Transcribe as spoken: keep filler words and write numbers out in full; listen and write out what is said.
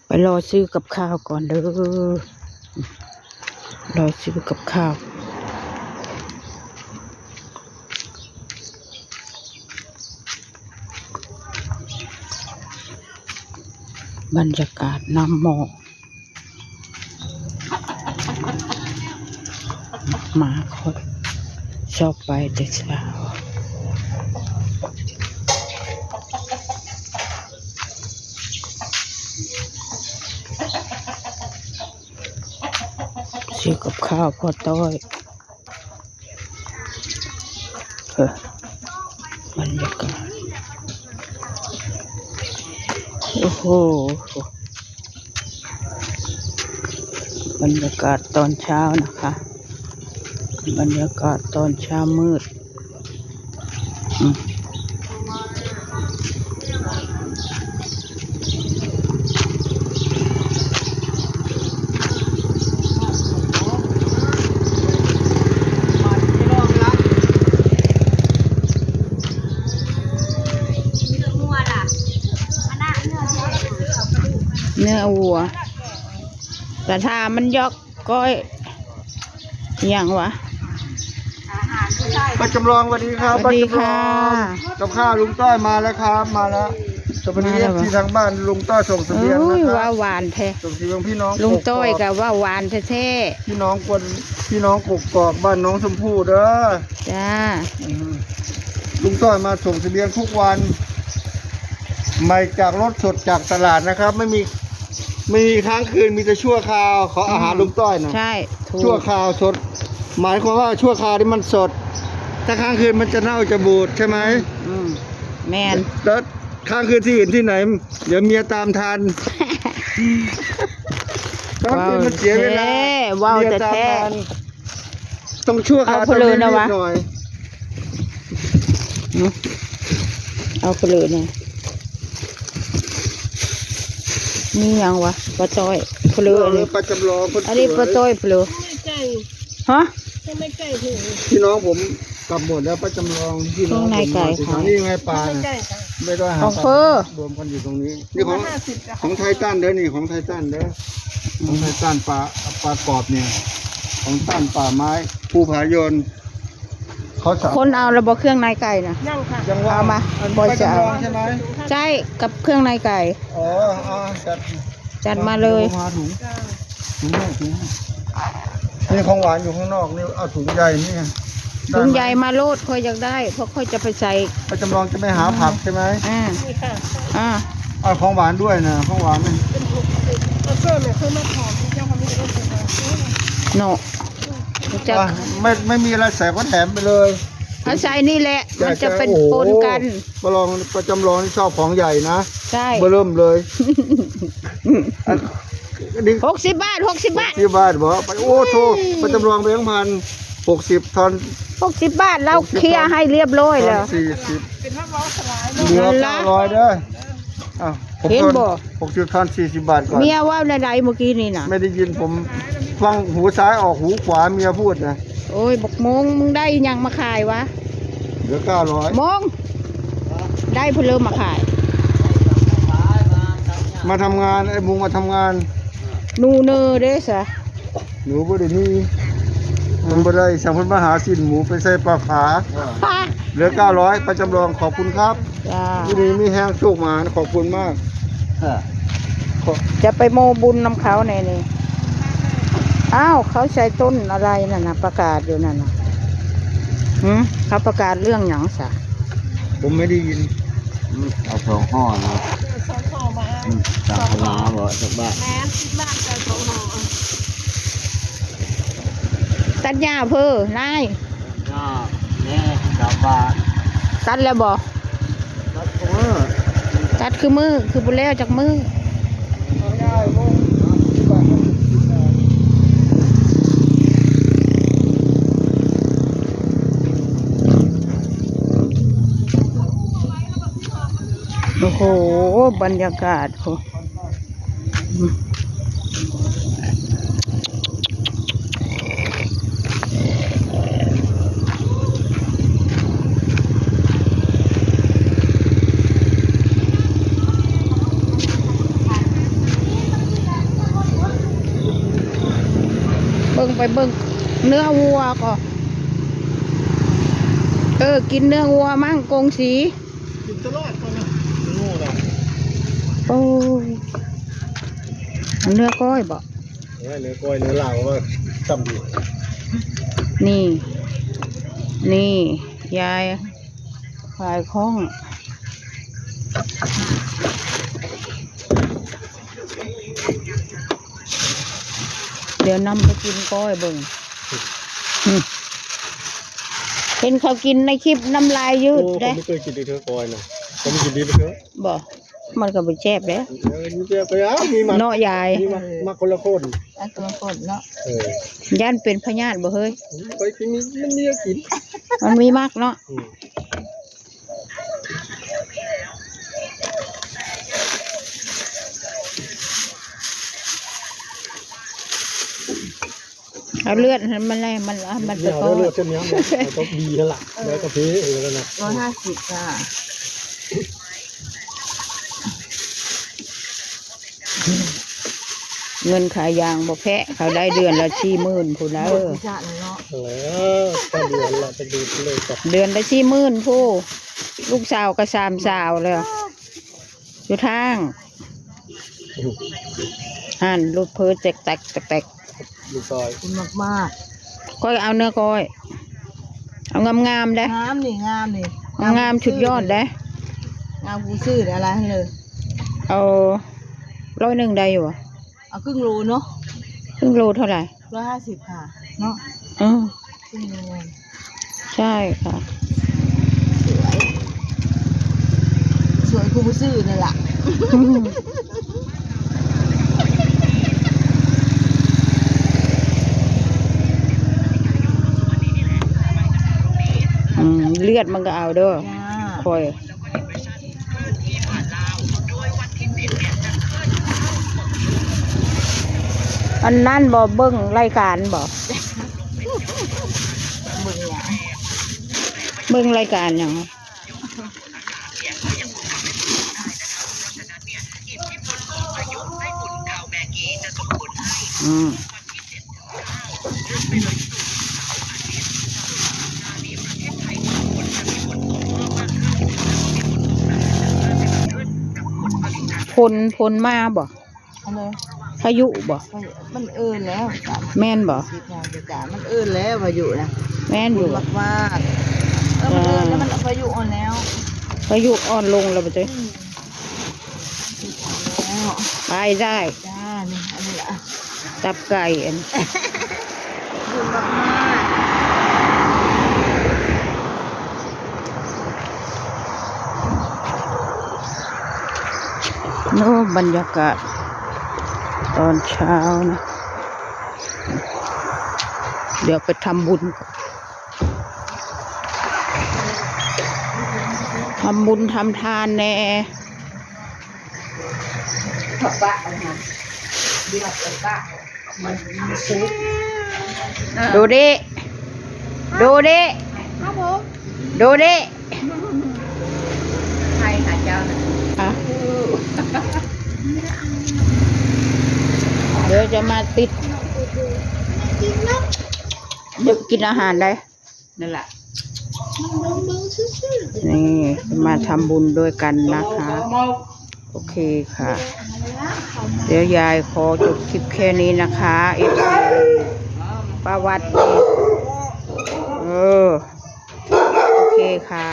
ไปรอซื้อกับข้าวก่อนเด้อ รอซื้อกับข้าว บรรยากาศน้ำหมอก หมาคอยชอบไปแต่เช้า ซื้อกับข้าวพ่อต้อย เออ บรรยากาศ โอ้โห บรรยากาศตอนเช้านะคะ บรรยากาศตอนเช้ามืด อืม เนื้อวัว แต่ถ้ามันยอกก้อย อหย่างวะ ป้าจำลอง สวัสดีครับ สวัสดีค่ะ ป้าจำลอง กับข้าวลุงต้อยมาแล้วครับ มาแล้ว สวัสดี มาแล้วเหรอ เอฟซี ทางบ้าน ลุงต้อยส่งเสบียง เอ้ย นะครับ ว่าหวานแท้ ส่งเสบียงพี่น้อง ลุงต้อย กกอก ก็ว่าหวานแท้ๆ พี่น้องคน พี่น้องกกอก บ้านน้องชมพู่เด้อ จ้า อืม ลุงต้อยมาส่งเสบียงทุกวัน ใหม่จากรถสดจากตลาดนะครับ ไม่มี ไม่มีค้างคืน มีแต่ชั่วคราว ขออาหาร อืม ลุงต้อยนะ ใช่ ถูก ชั่วคราวสด หมายความว่าชั่วคราวที่มันสด ถ้าค้างคืนมันจะเน่าจะบูดใช่ไหม อืม แม่น แล้วค้างคืนที่อื่นที่ไหน เดี๋ยวเมียตามทัน ค้างคืนมันเสียเวลา เว้าแท้ เมียตามทัน ต้องชั่วคราว เอาเพลินนะวะ ต้องรีบๆหน่อย หึ เอาเพลินนะ มีหยังวะ ป้าต้อย เพลิน เออ ป้าจำลองคนสวย อันนี้ป้าต้อยเพลิน ไม่ใช่ ฮะ ก็ไม่ใกล้ถึง พี่น้องผมกลับหมดแล้ว ป้าจำลอง พี่น้อง เครื่องในไก่ ผมมาสิ ขาย นี่ไงปลา ไม่ใกล้ค่ะ ไม่ได้หา ของ ปลา เฟอ รวมกันอยู่ตรงนี้ นี่ของ ห้าสิบจ้ะ ของไททันเด้อ นี่ของไททันเด้อ ของไททัน ปลา ปลากรอบเนี่ย ของต้านป่าไม้ ภูผายน เขาสั่ง คนเอาแล้วบ่เครื่องในไก่น่ะ ยังค่ะ ยังว่า เอามา อันนี้ บ่อยจะเอา ป้าจำลองใช่ไหม ใช่ กับเครื่องในไก่ อ๋อ อ่า จัด จัดมาเลย ดี๋วผมหาถุง จ้ะ ถุงให้ ถุงให้ นี่ของหวานอยู่ข้างนอก นี่เอาถุงใหญ่นี่ไง ถุงใหญ่ ได้ไหม มาโลด ข้อยอยากได้ เพราะข้อยจะไปใส่ ป้าจำลองจะไปหาผักใช่ไหม อ่า นี่ค่ะ อ่า เอาของหวานด้วยนะ ของหวานนี่ เอาเสื้อเนี่ย เสื้อมาถอด เจ้าของนี่ก็ต้องใส่มา เนาะ จะ อ่ะ ไม่ ไม่มีอะไรใส่ก็แถมไปเลย เอาใส่นี่แหละ จ้ะ มันจะเป็น จ้ะ โอ้โห ปนกัน ป้าลอง ป้าจำลองนี่ชอบของใหญ่นะ ใช่ เบ้อเริ่มเลย อันนี้ หกสิบบาท หกสิบบาท หกสิบบาทบ่ ไป โอ้โธ่ เฮ้ย ป้าจำลองแบงค์พัน หกสิบ ทอน หกสิบบาท แล้ว หกสิบ เคลียร์ให้เรียบร้อยแล้ว ทอนสี่สิบ เป็นนักร้องสลาย เหลือ นั่นละ เก้าร้อยเด้อ อ้าว ผม เห็นบ่ ทอน หกสิบ ทอน สี่สิบบาทก่อน เมียว่าอะไรเมื่อกี้นี่น่ะ ไม่ได้ยิน ผมฟังหูซ้ายออกหูขวา เมียพูดนะ โอ้ย บักโมง มึงได้อิหยังมาขายวะ เหลือ เก้าร้อย โมง ได้เพลินมาขาย มาทำงาน ไอ้โมงมาทำงาน หนูเนอเด้สะ หนูบ่ได้มี มันบ่ได้ สั่งเพิ่นมาหาสิ้นหมูไปใส่ปลาฝา ฮะ เหลือ เก้าร้อย ป้าจำลอง ขอบคุณครับ จ้า อยู่ดีมีแฮง โชคหมาน ขอบคุณมาก เออ ขอ จะไปโมบุญนำเขาแน่นี่ อ้าว เขาใช้ต้นอะไรนั่นน่ะ ประกาศอยู่นั่นน่ะ หืม เขาประกาศเรื่องหยังสะ ผมไม่ได้ยิน อืม เอาสองห่อนะ เอาสองห่อมา อืม สามห่อ สองห่อ บ่ จักบาท แม่น สิบบาท เอาสองห่อ ตัดหญ้าเพ้อ นาย ก็แม่สามบาท ตัดแล้วบ่ ตัดคือมื้อ ตัดคือมื้อ คือบ่แล้วจักมื้อ โอ้โห บรรยากาศ โอ้ โ ไปเบิ่งเนื้อวัวก่อน เออ กินเนื้อวัวมั่งกงสี กินตลอดตอนนี้ โง่นะ โอ้ย เนื้อก้อยบ่ เออ เนื้อก้อย เนื้อลาวก็จำดี นี่ นี่ ยาย ขายของ เดี๋ยวนำไปกินก้อยเบิ่ง อืม เห็นเขากินในคลิปน้ำลายยืด โอ้ เด้ ผมไม่เคยกินเลยเธอก้อยนะ ผมกินดีไปเถอะ บ่ มันก็บ่แซ่บเด้ เออ มันจะไปเอา มีหมาก เนาะยาย มีหมาก หมากคนละคน อันตัวคนเนาะ เออ ย่านเป็นพยาธิบ่เฮ้ย ไปกิน มันมีกิน มันมีหมากเนาะ อืม เอาเลือดให้มันแหละ มัน มันไป เนี่ย ก้อน เลือดเส้นนี้มันต้องดีแล้วล่ะ แล้วก็เทเองแล้วนะ ร้อยห้าสิบค่ะ เงินขายยางบ่แพ้ เขาได้เดือนละสี่หมื่นพู้นนะ เออ เนาะ แล้วก็เดือนละจะดูเลยจ้ะ เดือนละสี่หมื่นพู้น ลูกสาวก็สามสาวแล้ว อยู่ทาง หั่นลูกเพิดแตกแตกแตกแตก ลูกซอย กินมากๆ ก้อยเอาเนื้อก้อย เอางามๆเด้ งามนี่ งามนี่ งามๆ สุดยอดเด้ งามกูซื้ออะไรเลย เอาร้อยหนึ่งได้อยู่บ่ เอาครึ่งโลเนาะ ครึ่งโลเท่าไหร่ ร้อยห้าสิบค่ะ เนาะ อืม ครึ่งโล ใช่ค่ะ สวย สวยกูซื้อนั่นแหละ อืม เลือดมันก็เอาเด้อ จ้า คอย อันนั้นบ่ เบิ่งรายการบ่ เบิ่งหยัง เบิ่งรายการหยัง อืม ฝน ฝนมาบ่ อันเลย พายุบ่ มันเอิ้นแล้วจ้ะ แม่นบ่ สิบห้าจ้ะ มันเอิ้นแล้วพายุนะ แม่นอยู่ ฝนมากๆ เออ มันเอิ้นแล้ว มันพายุอ่อนแล้ว พายุอ่อนลงแล้วบ่เจ๊ อืม แล้ว ไปได้ จ้า นี่ อันนี้ละ ตับไก่อัน บุญมากๆ โอ้ บรรยากาศ ตอนเช้านะ เดี๋ยวไปทำบุญ ทำบุญทำทานแน่ ดูดิ ดูดิ ครับผม ดูดิ ใครหาเจ้านะ อ่ะ เดี๋ยวจะมาติด เดี๋ยวกินอาหารได้ นั่นแหละ นี่ มาทำบุญด้วยกันนะคะ โอเคค่ะ เดี๋ยวยายขอจบคลิปแค่นี้นะคะ เอฟซี ป้าวัด เออ โอเคค่ะ